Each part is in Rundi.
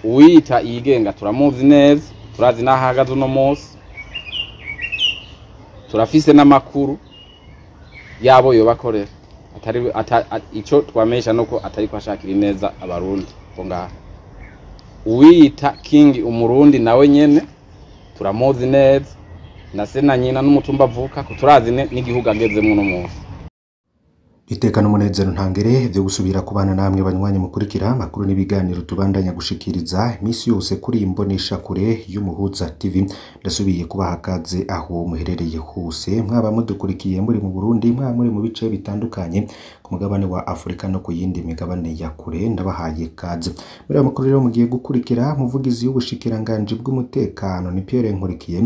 Uwiyita yigenga turamuzi neza, turazi n'aho ahagaze uno munsi, turafise n'amakuru yabo yobakorera. Atari ico twamesha nuko atari ko ashakira neza Abarundi bo ngaha. Uwiyita King Umurundi nawe nyene turamuzi neza, na se na nyina n'umutumba avuka ko turazi n'igihugu agezemwo uno munsi. Iteka n'umunezero ntangere vyo gusubira kubana namwe banywanyi mukurikira amakuru n'ibiganiro tubandanya gushikiriza imisi yose kuri imbonesha kure y'Umuhuza TV. Ndasubiye kubaha kaze aho muherereye hose, mwaba mudukurikiye muri mu Burundi, mwaba muri mu bice bitandukanye ku mugabane wa Afrika no ku yindi migabane ya kure, ndabahaye kaze. Muri ayo makuru rero mugiye gukurikira, umuvugizi w'ubushikiranganji bw'umutekano ni Pierre Nkurikiye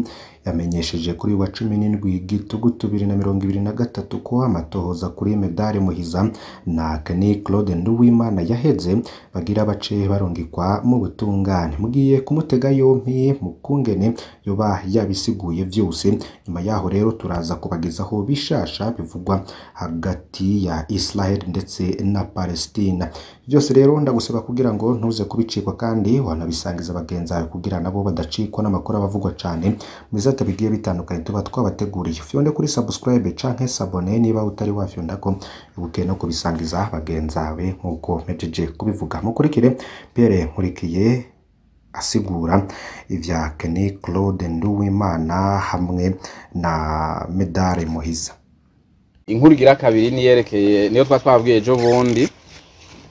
yamenyesheje kuri wa 17 Gitugutu 2023 ko amatohoza kuri Medare Muhiza na Kenny Claude Nduwimana yaheze, bagira bace barungikwa mu butungane. Mugiye kumutega yompi mu kungene yoba yabisiguye vyose. Nyuma yaho rero turaza kubagezaho bishasha bivugwa hagati ya Israel ndetse na Palestina. Byose rero ndagusaba kugira ngo ntuze kubicikwa, kandi wanabisangiza bagenzi bawe kugira nabo badacikwa n'amakuru abavugwa cane mu bisata bigiye bitandukanye tuba twabateguriye. Fyonde kuri subscribe canke s'abonner niba utari wafyondako, ibuke no kubisangiza bagenzi bawe nkuko mpejeje kubivuga. Mukurikire Pierre Nkurikiye asigura ivya Kenny Claude Nduwimana hamwe na Medare Muhiza. Inkuru igira kabiri niyerekeye niyo twabwiye ejo bundi,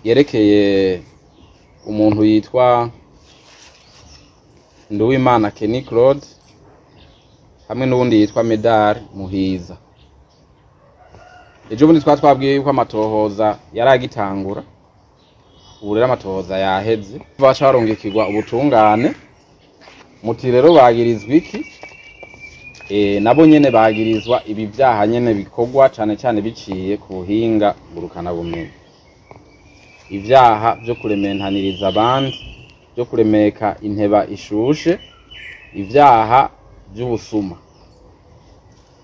yerekeye umuntu yitwa Nduwimana Kenny Claude hamwe n'uwundi yitwa Medar Muhiza. Ejo bundi twabwiye yuko amatohoza yaragitangura, ubu rero amatohoza yaheze, baca barungikirwa ubutungane. Muti rero bagirizwa iki? Nabo nyene bagirizwa ibi vyaha nyene bikorwa cane cane biciye ku buhinga ngurukana bumenyi, ivyaha vyo kurementaniriza abandi, vyo kuremeka inteba ishushe, ivyaha vy'ubusuma.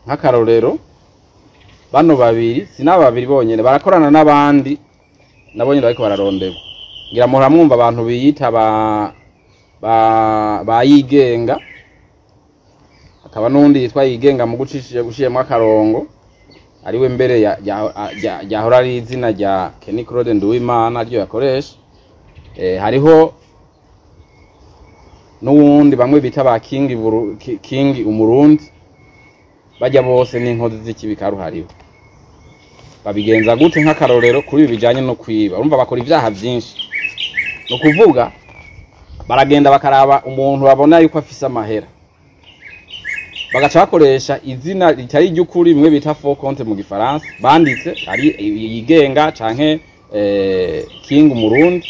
Nk'akarorero bano babiri, sinaba babiri bonyene, barakorana n'abandi nabo nyene bariko bararonderwa. Ngira muhora mwumva abantu biyita ba yigenga, akaba n'uwundi yitwa yigenga mu gucishije gushiyemwo akarongo, ariwe mbere yahora ari izina rya Kenny Claude Nduwimana ryo yakoresha. Hariho n'uwundi bamwe bita ba King King Umurundi, bajya bose n'inkozi z'ikibi karuhariwe. Babigenza gute? Nk'akarorero kuri ibi bijanye no kwiba, urumva bakora ivyaha vyinshi. Ni ukuvuga baragenda bakaraba umuntu babona yuko afise amahera, bagaca bakoresha izina ritari iry'ukuri, bimwe bita faux compte mu gifaransa, banditse ari yigenga canke King Umurundi,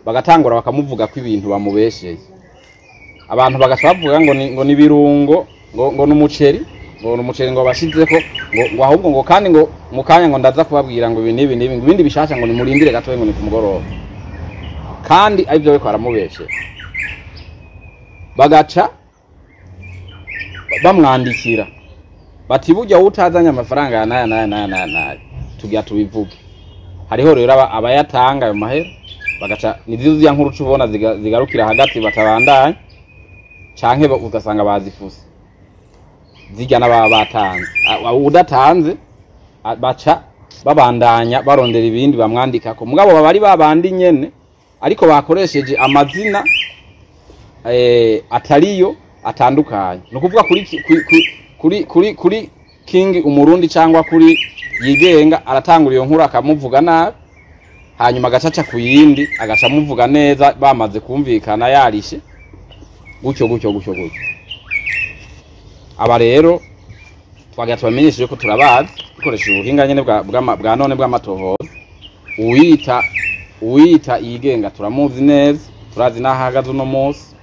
bagatangura bakamuvuga ko ibintu bamubesheye. Abantu bagaca bavuga ngo ni birungo, ngo n'umuceri, ngo n'umuceri ngo bashizeko, ngo ahubwo ngo kandi ngo mu kanya ngo ndaza kubabwira ngo ibi n'ibi n'ibi, ngo ibindi bishasha, ngo nimurindire gatoya, ngo ni ku mugoroba, kandi arivyo bariko baramubeshera. Bagaca bamwandikira bati burya utazanye amafaranga ya naya naya naya naya naya tugira tubivuge. Hariho rero abayatanga ayo mahera, bagaca nizo zya nkuru cubona zigarukira hagati batabandanya, canke ugasanga bazifuse zirya n'ababa batanze. Udatanze baca babandanya barondera ibindi bamwandikako, mugabo baba ari babandi nyene ariko bakoresheje amazina atariyo atandukanye. Ni ukuvuga kuri King Umurundi cyangwa kuri yigenga, aratangura iyo nkuru akamuvuga nabi, hanyuma agacaca ku yindi agaca amuvuga neza, bamaze kumvikana yarishe, gutyo gutyo gutyo gutyo. Aba rero twagira tubamenyesheje ko turabazi, dukoresheje ubuhinga nyene bwa none bw'amatohoza. Uwiyita yigenga turamuzi neza, turazi n'aho ahagaze uno munsi,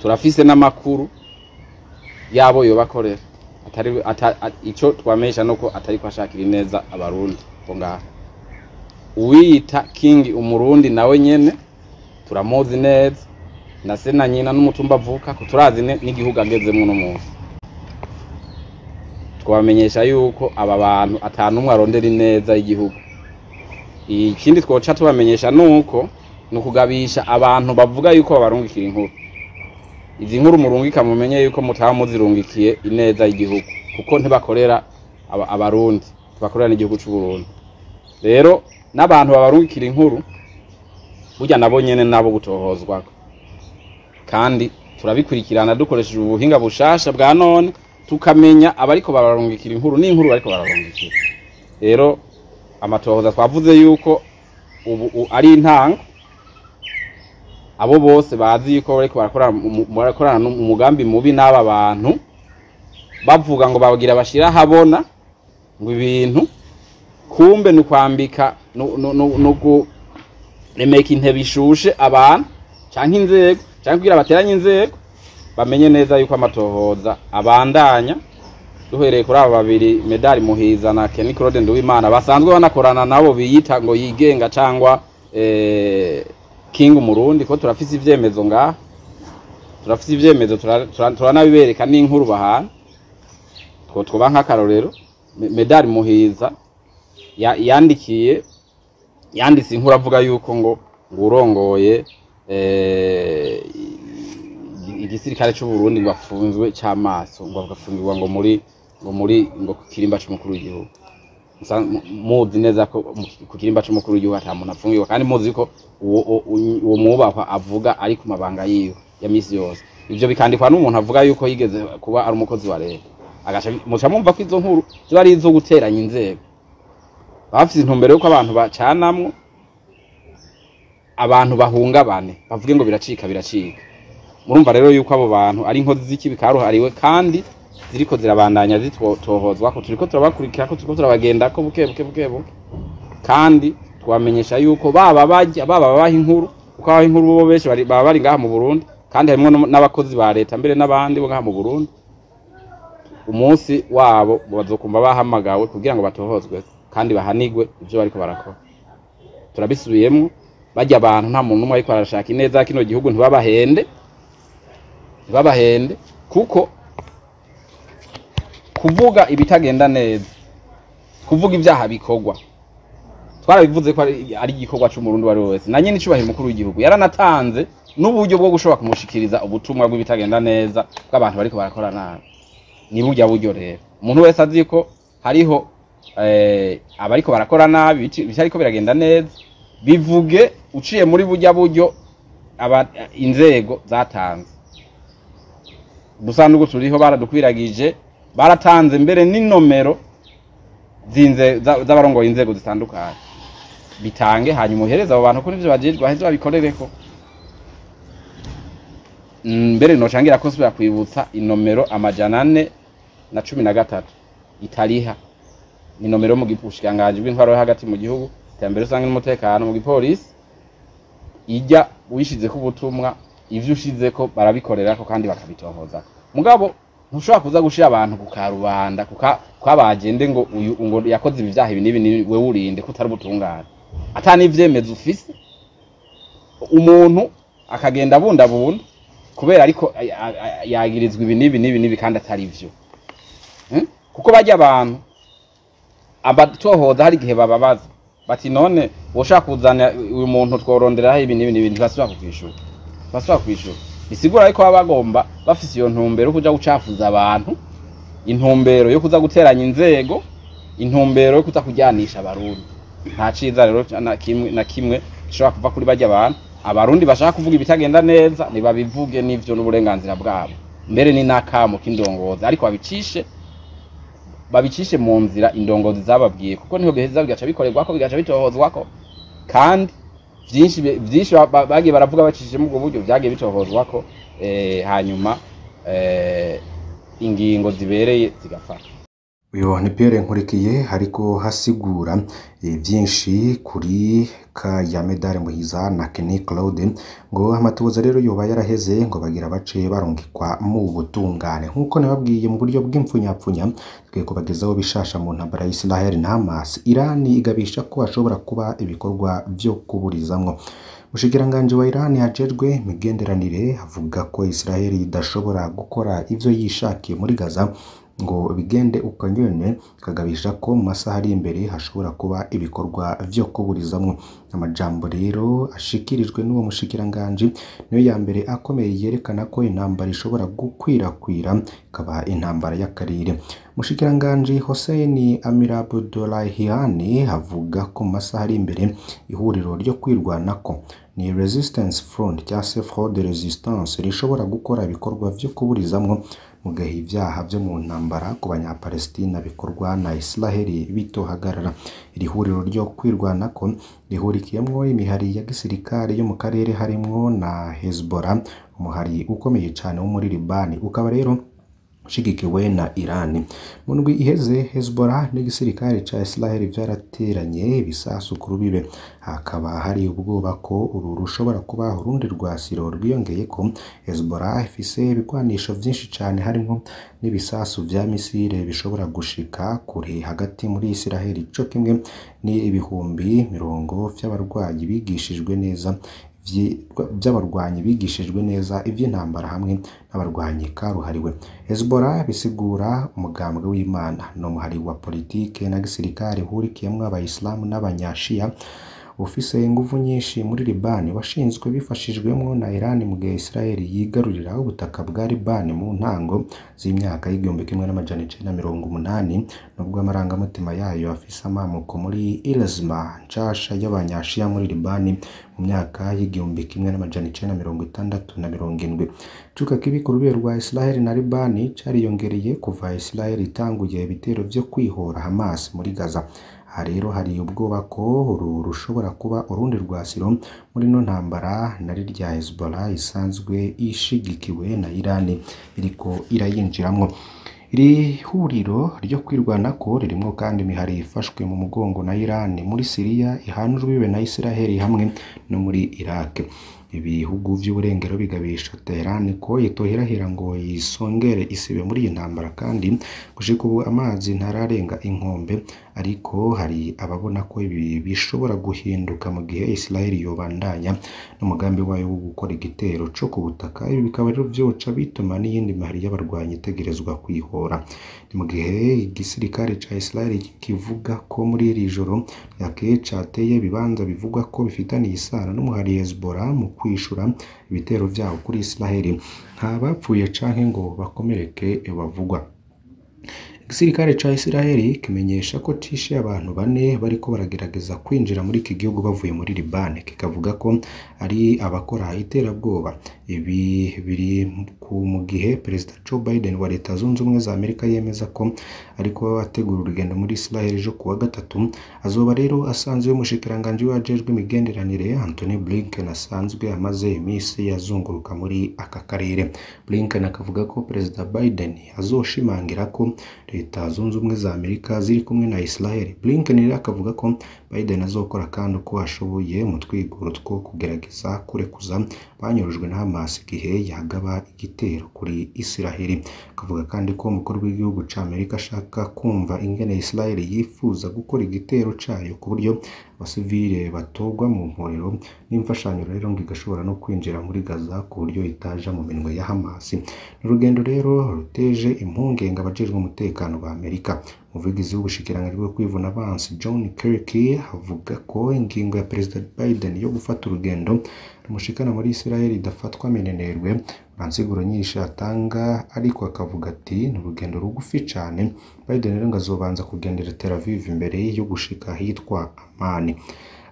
turafise n'amakuru yabo yobakorera. Atari ico twamesha nuko atari ko ashakira neza Abarundi bo ngaha. Uwiyita King Umurundi nawe nyene turamuzi neza, na se na nyina n'umutumba avuka ko turazi n'igihugu agezemwo uno munsi. Twabamenyesha yuko aba bantu ata n'umwe arondera ineza y'igihugu. Ikindi twoca tubamenyesha nuko ni ukugabisha abantu bavuga yuko babarungikira inkuru. Izi nkuru murungika, mumenye yuko mutaba muzirungikiye ineza y'igihugu, kuko ntibakorera Abarundi, ntibakorera n'igihugu c'u Burundi. Rero n'abantu babarungikira inkuru burya nabo nyene nabo gutohozwako, kandi turabikurikirana dukoresheje ubuhinga bushasha bwa none, tukamenya abariko bararungikira inkuru n'inkuru bariko bararungikira. Rero amatohoza twavuze yuko ubu ari intango. Abo bose bazi yuko bariko barakorana umugambi mubi n'aba bantu, bavuga ngo babagira bashira habona ngo ibintu, kumbe ni kwambika no kuremeka intebe ishushe abantu canke inzego, canke kugira bateranye inzego. Bamenye neza yuko amatohoza abandanya, duhereye kuri aba babiri, Medali Muhiza na Kenny Claude Nduwimana, basanzwe banakorana nabo biyita ngo yigenga cangwa King Umurundi, ko turafise ivyemezo ngaha, turafise ivyemezo, turanabibereka n'inkuru bahana. Two twoba nk'akarorero, Medali Muhiza yandikiye, yanditse inkuru avuga yuko ngo urongoye igisirikare c'u Burundi ngo afunzwe c'amaso, ngo agafungirwa ngo muri ngo ku kirimba c'umukuru w'igihugu. Muzi neza ko ku kirimba c'umukuru w'igihugu ata muntu afungirwa, kandi muzi ko uwo mwubahwa avuga ari ku mabanga yiwe ya misi yose. Ivyo bikandikwa n'umuntu avuga yuko yigeze kuba ari umukozi wa leta, agaca muca mumva ko izo nkuru ziba ari izo guteranya inzego, bafise intumbero yuko abantu bacanamwo, abantu bahungabane, bavuge ngo biracika, biracika. Murumva rero yuko abo bantu ari inkozi z'ikibi karuhariwe, kandi ziriko zirabandanya zitohozwa, ko turiko turabakurikira, ko turiko turabagendako buke buke buke buke. Kandi twamenyesha yuko baba bajya baba babaha inkuru, kuko abaha inkuru bo benshi baba bari ngaha mu Burundi, kandi harimwo n'abakozi ba leta mbere n'abandi bo ngaha mu Burundi. Umunsi wabo bazokumva bahamagawe kugira ngo batohozwe kandi bahanigwe ivyo bariko barakora. Turabisubiyemwo, bajya abantu nta muntu umwe ariko arashaka ineza ya kino gihugu. Ntibabahende, ntibabahende, kuko kuvuga ibitagenda neza, kuvuga ibyaha bikorwa, twarabivuze ko ari igikorwa c'Umurundi uwo ari we wese. Na nyene icubahiro umukuru w'igihugu yaranatanze n'uburyo bwo gushobora kumushikiriza ubutumwa bw'ibitagenda neza bw'abantu bariko barakora nabi. Ni burya buryo rero umuntu wese azi ko hariho abariko barakora nabi, bitariko biragenda neza, bivuge uciye muri burya buryo aba inzego zatanze. Udusanduku turiho, baradukwiragije, baratanze mbere n'inomero z'abarongoye inzego zitandukanye. Bitange, hanyuma uhereze abo bantu ko nivyo bajejwe, baheze babikorereko. Mbere nocangira ko nsubira kwibutsa inomero 413 itariha, ni nomero mu bushikiranganji bw'intwaro yo hagati mu gihugu, iterambere rusange n'umutekano, mu gipolisi. Ijya wishizeko ubutumwa, ivyo ushizeko barabikorerako kandi bakabitohoza. Mugabo ntushobora kuza gushira abantu ku karubanda kuka kwabagende ngo uyu ngo yakoze ibi vyaha ibi n'ibi n'ibi, wewe urinde ko utari ubutungane ata n'ivyemezo ufise, umuntu akagenda abundabunda kubera ariko yagirizwa ibi n'ibi n'ibi n'ibi kandi atari vyo. Kuko bajya abantu abatohoza hari igihe bababaza bati: "None woshaka kuzana uyu muntu tworonderaho ibi n'ibi n'ibi?" Ntibasubira kukwishura, ntibasubira kwishura. Bisigura ariko baba bagomba bafise iyo ntumbero yo kuja gucafuza abantu, intumbero yo kuza guteranya inzego, intumbero yo kuza kuryanisha Abarundi. Nta ciza rero na kimwe na kimwe gishobora kuva kuri barya abantu. Abarundi bashaka kuvuga ibitagenda neza nibabivuge, n'ivyo n'uburenganzira bwabo, mbere ni n'akamo k'indongozi, ariko babicishe mu nzira indongozi zababwiye, kuko niho biheza bigaca bikorerwako, bigaca bitohozwako. Kandi vyinshi vyinshi bagiye baravuga bacishije mu ubwo buryo vyagiye bitohozwako, hanyuma ingingo zibereye zigafatwa. Uyu ni Pierre Nkurikiye ariko hasigura byinshi kuri ka ya Medare Muhiza na Kenny Claude. Ngo amatohoza rero yoba yaraheze, ngo bagira bace barungikwa mu butungane nkuko nababwiye mu buryo bw'impfunyapfunya. Tugiye kubagezaho bishasha mu ntambara ya Israel na Hamas. Iran igabisha ko hashobora kuba ibikorwa vyo kuburizamwo. Umushikiranganji wa Iran ajejwe imigenderanire avuga ko Israel idashobora gukora ivyo yishakiye muri Gaza. ngo bigende uko nyene, kagabisha ko mu masaha ari imbere hashobora kuba ibikorwa vyo kuburizamwo. Amajambo rero ashikirijwe n'uwo mushikiranganji niyo ya mbere akomeye yerekana ko intambara ishobora gukwirakwira ikaba intambara y'akarere. Mushikiranganji Hossein Amirabdollahian avuga ko mu masaha ari imbere ihuriro ryo kwirwanako ni Resistance Front cyangwa se Front de Resistance rishobora gukora ibikorwa vyo kuburizamwo mu gihe ivyaha vyo mu ntambara ku banyapalestina bikorwa na Israheli bitohagarara. Iri huriro ryo kwirwanako rihurikiyemwo imihari ya gisirikare yo mu karere harimwo na Hezbollah, umuhari ukomeye cane wo muri Libani, ukaba rero ushigikiwe na Iran. Mu ndwi iheze Hezbollah n'igisirikare ca Israel vyarateranye ibisasu ku rubibe, hakaba hari ubwoba ko uru rushobora kuba urundi rwasiro rwiyongeyeko. Hezbollah ifise ibigwanisho vyinshi cane harimwo n'ibisasu vya misile bishobora gushika kure hagati muri Israel, co kimwe ni 20,000 vy'abarwayi bigishijwe neza vy'abarwanyi bigishijwe neza ivy'intambara hamwe n'abarwanyi karuhariwe. Hezbollah bisigura umugambwe w'Imana, ni umuhari wa politike na gisirikare uhurikiyemwo abayisilamu n'abanyashiya, ufise inguvu nyinshi muri Libani, washinzwe bifashijwemwo na Iran mu gihe Israel yigarurira ubutaka bwa Libani mu ntango z'imyaka y'1980, nubwo amarangamutima yayo afise amamuko muri Ilzma nshasha y'abanyashiya muri Libani mu myaka y'1960 na 70. Icuka kibi ku rubebe rwa Israel na Libani cariyongereye kuva Israel itanguye ibitero vyo kwihora Hamas muri Gaza. Aha rero hari ubwoba ko uru rushobora kuba urundi rwasiro muri ino ntambara na rirya Hezbollah isanzwe ishigikiwe na Iran iriko irayinjiramwo. Iri huriro ryo kwirwanako ririmwo kandi imihari ifashwe mu mugongo na Iran muri Syria ihana urubibe na Israel hamwe no muri Iraq. Ibihugu vy'uburengero bigabisha Tehran ko itohirahira ngo yisongere isibe muri iyi ntambara, kandi gushika ubu amazi ntararenga inkombe, ariko hari ababona ko ibi bishobora guhinduka mu gihe Israel yobandanya n'umugambi wayo wo gukora igitero co ku butaka. Ibi bikaba rero vyoca bituma n'iyindi mihari y'abarwanyi itegerezwa kwihora. Ni mu gihe igisirikare ca Israel kivuga ko muri iri joro ryakeye cateye ibibanza bivugwa ko bifitaniye isano n'umuhari Hezbollah mu kwishura ibitero vyawo kuri Israel, nta bapfuye canke ngo bakomereke bavugwa. Igisirikare ca Israel kimenyesha ko cishe abantu 4 bariko baragerageza kwinjira muri iki gihugu bavuye muri Libani, kikavuga ko ari abakora iterabwoba. Ibi biri mu gihe Perezida Joe Biden wa Leta Zunze Ubumwe za Amerika yemeza ko ariko ategura urugendo muri Israel ejo kuwa gatatu. Azoba rero asanzwe umushikiranganji wajejwe imigenderanire Antony Blinken asanzwe amaze imisi yazunguruka muri aka karere. Blinken akavuga ko Perezida Biden azoshimangira ko Leta Zunze Ubumwe za Amerika ziri kumwe na Israel. Blinken rero akavuga ko Biden azokora kandi uko ashoboye mu twigoro two kugerageza kurekuza banyurujwe na Hamas igihe yagaba igitero kuri Israel. Akavuga kandi ko umukuru w'igihugu ca Amerika ashaka kumva ingene Israel yifuza gukora igitero cayo ku buryo abasivile batogwa mu mporero, n'imfashanyo rero ngo igashobora no kwinjira muri Gaza ku buryo itaja mu minwe ya Hamas. Ni urugendo rero ruteje impungenge abajejwe umutekano ba Amerika. Umuvugizi w'ubushikiranganji bwo kwivuna abansi John Kirby avuga ko ingingo ya Perezida Biden yo gufata urugendo rumushikana muri Israel idafatwa minenerwe. Nta nsiguro nyinshi atanga, ariko akavuga ati ni urugendo rugufi cane. Biden rero ngo azobanza kugendera Tel Aviv imbere yo gushika ahitwa Amman.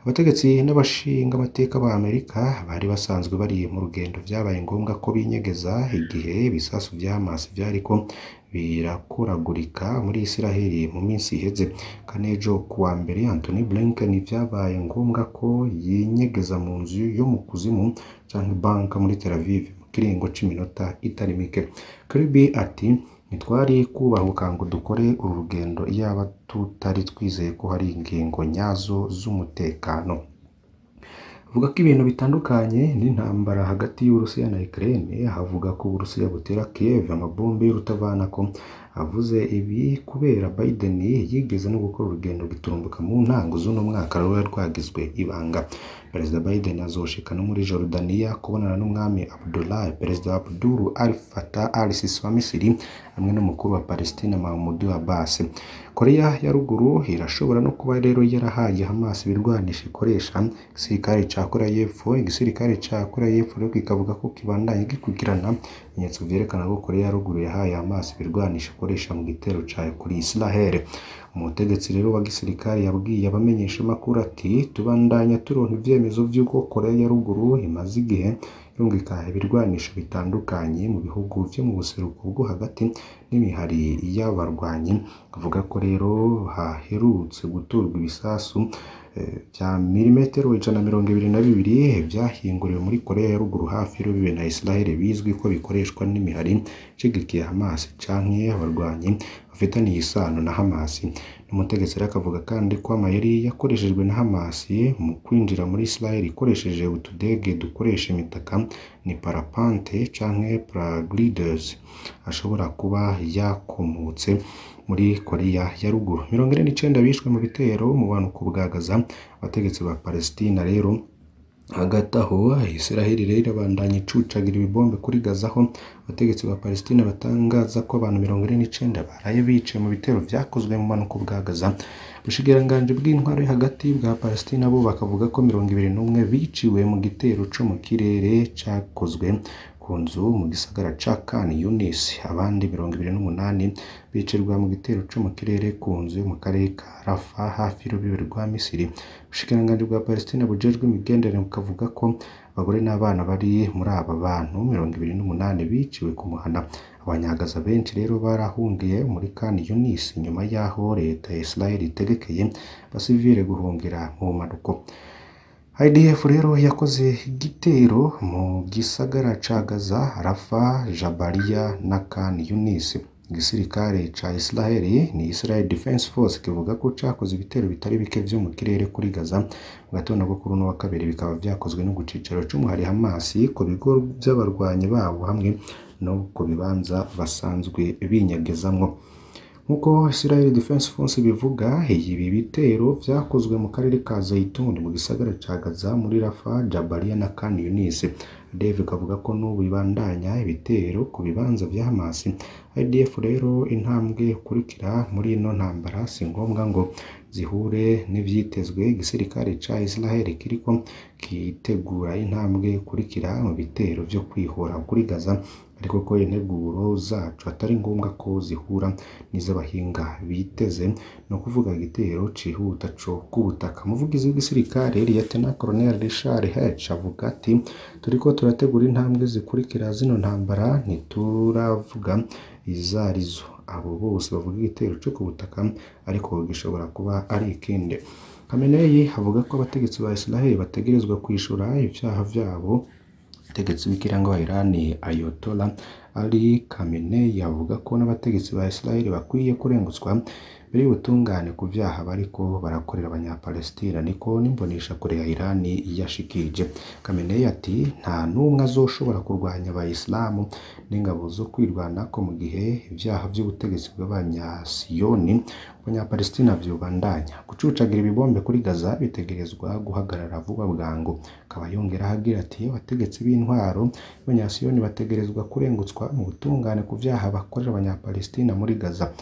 Abategetsi n'abashinga amateka ba Amerika bari basanzwe bari mu rugendo vyabaye ngombwa ko binyegeza igihe ibisasu vya Hamas vyariko birakuragurika muri Israel mu minsi iheze. Kanejo kuwa mbere Antony Blinken vyabaye ngombwa ko yinyegeza mu nzu yo mu kuzimu canke banka muri Tel Aviv mu kiringo c'iminota itari mike. Kirby ati ntitwari kubahuka ngo dukore uru rugendo iyaba tutari twizeye ko hari ingingo nyazo z'umutekano. Avuga ko ibintu bitandukanye n'intambara hagati y'Uburusiya na Ukraine. Avuga ko Uburusiya butera Kiev amabombe y'urutavanako Avuze ibi kubera Biden yigeze no gukora urugendo giturumbuka mu ntango z'uno mwaka ruba rwagizwe ibanga. Perezida Biden azoshika no muri Jordania kubonana n'umwami Abdullah, Perezida Abdul Al Fattah al-Sisi wa Misiri hamwe n'umukuru wa Palestina Mahmoud Abbas. Korea ya ruguru irashobora no kuba rero yarahaye Hamas ibirwanisho ikoresha. Igisirikare ca Korea y'Epfo, igisirikare ca Korea y'Epfo rero kikavuga ko kibandanya gikurikirana ibimenyetso vyerekana ko Korea ya ruguru yahaye Hamas ibirwanisho ikoresha mu gitero cayo kuri Israel. Umutegetsi rero wa gisirikare yabwiye abamenyeshamakuru ati: "Tubandanya turonka ivyemezo vy'uko Korea ya ruguru imaze igihe irungika ibirwanisho bitandukanye mu bihugu vyo mu buseruko bwo hagati n'imihari y'abarwanyi." Avuga ko rero haherutse guturwa ibisasu vya milimetero 122 vyahinguriwe muri Korea ya ruguru hafi y'urubibe na Israel, bizwi ko bikoreshwa n'imihari ishigikiye Hamas canke abarwanyi bafitaniye isano na Hamas. N'umutegetsi rero akavuga kandi ko amayeri yakoreshejwe na Hamas mu kwinjira muri Israel ikoresheje utudege dukoresha imitaka ni parapente canke paragliders ashobora kuba yakomotse muri Korea ya ruguru. 49 bishwe mu bitero mu bumanuko bwa Gaza. Abategetsi ba Palestina rero hagati aho, Israel rero irabandanya icucagira ibibombe kuri Gaza, aho abategetsi ba Palestina batangaza ko abantu 49 baraye biciwe mu bitero vyakozwe mu bumanuko bwa Gaza. Ubushikiranganji bw'intwaro yo hagati bwa Palestina bo bakavuga ko 21 biciwe mu gitero co mu kirere cakozwe ku nzu mu gisagara ca Khan Yunis, abandi 28 bicirwa mu gitero co mu kirere ku nzu yo mu karere ka Rafah hafi y'urubibe rwa Misiri. Ubushikiranganji bwa Palestina bujejwe imigenderanire bukavuga ko abagore n'abana bari muri aba bantu 28 biciwe ku muhana. Abanyagaza benshi rero barahungiye muri Khan Yunis nyuma y'aho leta ya Israel itegekeye abasivile guhungira mu bumanuko. IDF rero yakoze igitero mu gisagara ca Gaza, Rafah, Jabalia na Khan Yunis. Igisirikare ca Israel ni Israel Defense Force kivuga ko cakoze ibitero bitari bike vyo mu kirere kuri Gaza mu gatondo ko kuri uno wa kabiri, bikaba vyakozwe no ku cicaro c'umuhari Hamas, ku bigo vy'abarwanyi babo hamwe no ku bibanza basanzwe binyegezamwo. Nk'uko Israel Defense Force bivuga, ibi bitero vyakozwe mu karere ka Zaitun mu gisagara ca Gaza, muri Rafah, Jabalia na Khan Yunis. IDF ikavuga ko n'ubu ibandanya ibitero ku bibanza vya Hamas. IDF rero intambwe ikurikira muri ino ntambara si ngombwa ngo zihure n'ivyitezwe. Igisirikare ca Israel kiriko kitegura intambwe ikurikira mu bitero vyo kwihora kuri Gaza, ariko ko integuro zacu atari ngombwa ko zihura n'iz'abahinga biteze, ni ukuvuga igitero cihuta co ku butaka. Umuvugizi w'igisirikare Lieutenant Colonel Richard Hecht avuga ati: "Turiko turategura intambwe zikurikira zino ntambara, ntituravuga izarizo. Abo bose bavuga igitero co ku butaka, ariko gishobora kuba ari ikindi." Khamenei avuga ko abategetsi ba Israel bategerezwa kwishura ivyaha vyabo. Umutegetsi w'ikirenga wa Iran Ayatollah Ali Khamenei avuga ko n'abategetsi ba Israel bakwiye kurengutswa mbere y'ubutungane ku vyaha bariko barakorera abanyapalestina, niko n'imboneshakure ya Iran yashikirije. Khamenei ati: "Nta n'umwe azoshobora kurwanya abayisilamu n'ingabo zo kwirwanako mu gihe ivyaha vy'ubutegetsi bw'abanyasiyoni ku banyapalestina vyobandanya. Gucucagira ibibombe kuri Gaza bitegerezwa guhagarara vuba bwangu." Akaba yongeraho agira ati: "Abategetsi b'intwaro b'abanyasiyoni bategerezwa kurengutswa mu butungane ku vyaha bakorera abanyapalestina muri Gaza."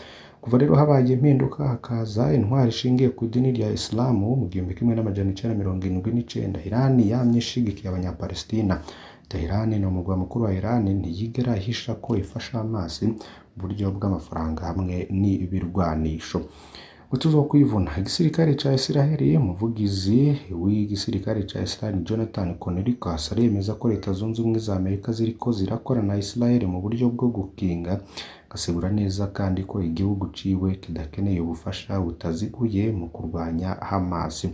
Kuva rero habaye impinduka hakaza intwaro ishingiye ku idini rya Isilamu mu 1979, Iran yamye ishigikiye abanyapalestina. Tehran ni umurwa mukuru wa Iran ntiyigera ihisha ko ifasha Hamas mu buryo bw'amafaranga hamwe n'ibirwanisho. Utuzokwivuna igisirikare ca Israel. Umuvugizi w'igisirikare ca Israel Jonathan Conricus aremeza ko Leta Zunze Ubumwe za Amerika ziriko zirakora na Israel mu buryo bwo gukinga, agasegura neza kandi ko igihugu ciwe kidakeneye ubufasha butaziguye mu kurwanya Hamas.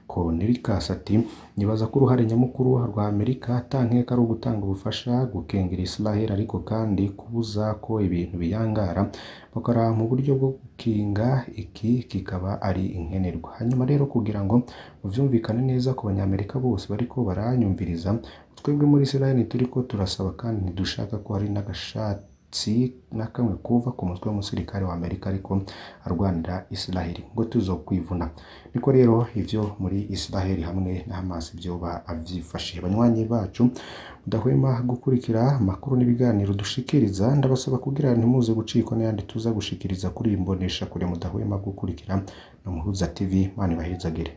Conricus ati: "Nibaza ko uruhare nyamukuru rwa Amerika ata nkeka ari ugutanga ubufasha, gukingira Israel, ariko kandi kubuza ko ibintu biyangara, bakora mu buryo bwo gukinga, iki kikaba ari inkenerwa. Hanyuma rero kugira ngo muvyumvikane neza ku banyamerika bose bariko baranyumviriza, twebwe muri Israel ntituriko turasaba kandi ntidushaka ko hari n'agashati Agatotsi na kamwe kuva ku mutwe w'umusirikare wa Amerika ariko arwanira Israheli ngo tuzokwivuna. Niko rero ivyo muri Israheli hamwe na Hamas vyoba vyifashe. Banywanyi bacu mudahwema gukurikira amakuru n'ibiganiro dushikiriza, ndabasaba kugira ntimuze gucikwa n'ayandi tuza gushikiriza kuri iyi mboneshakure mudahwema gukurikira na Muhuza TV. Mana ibahezagire.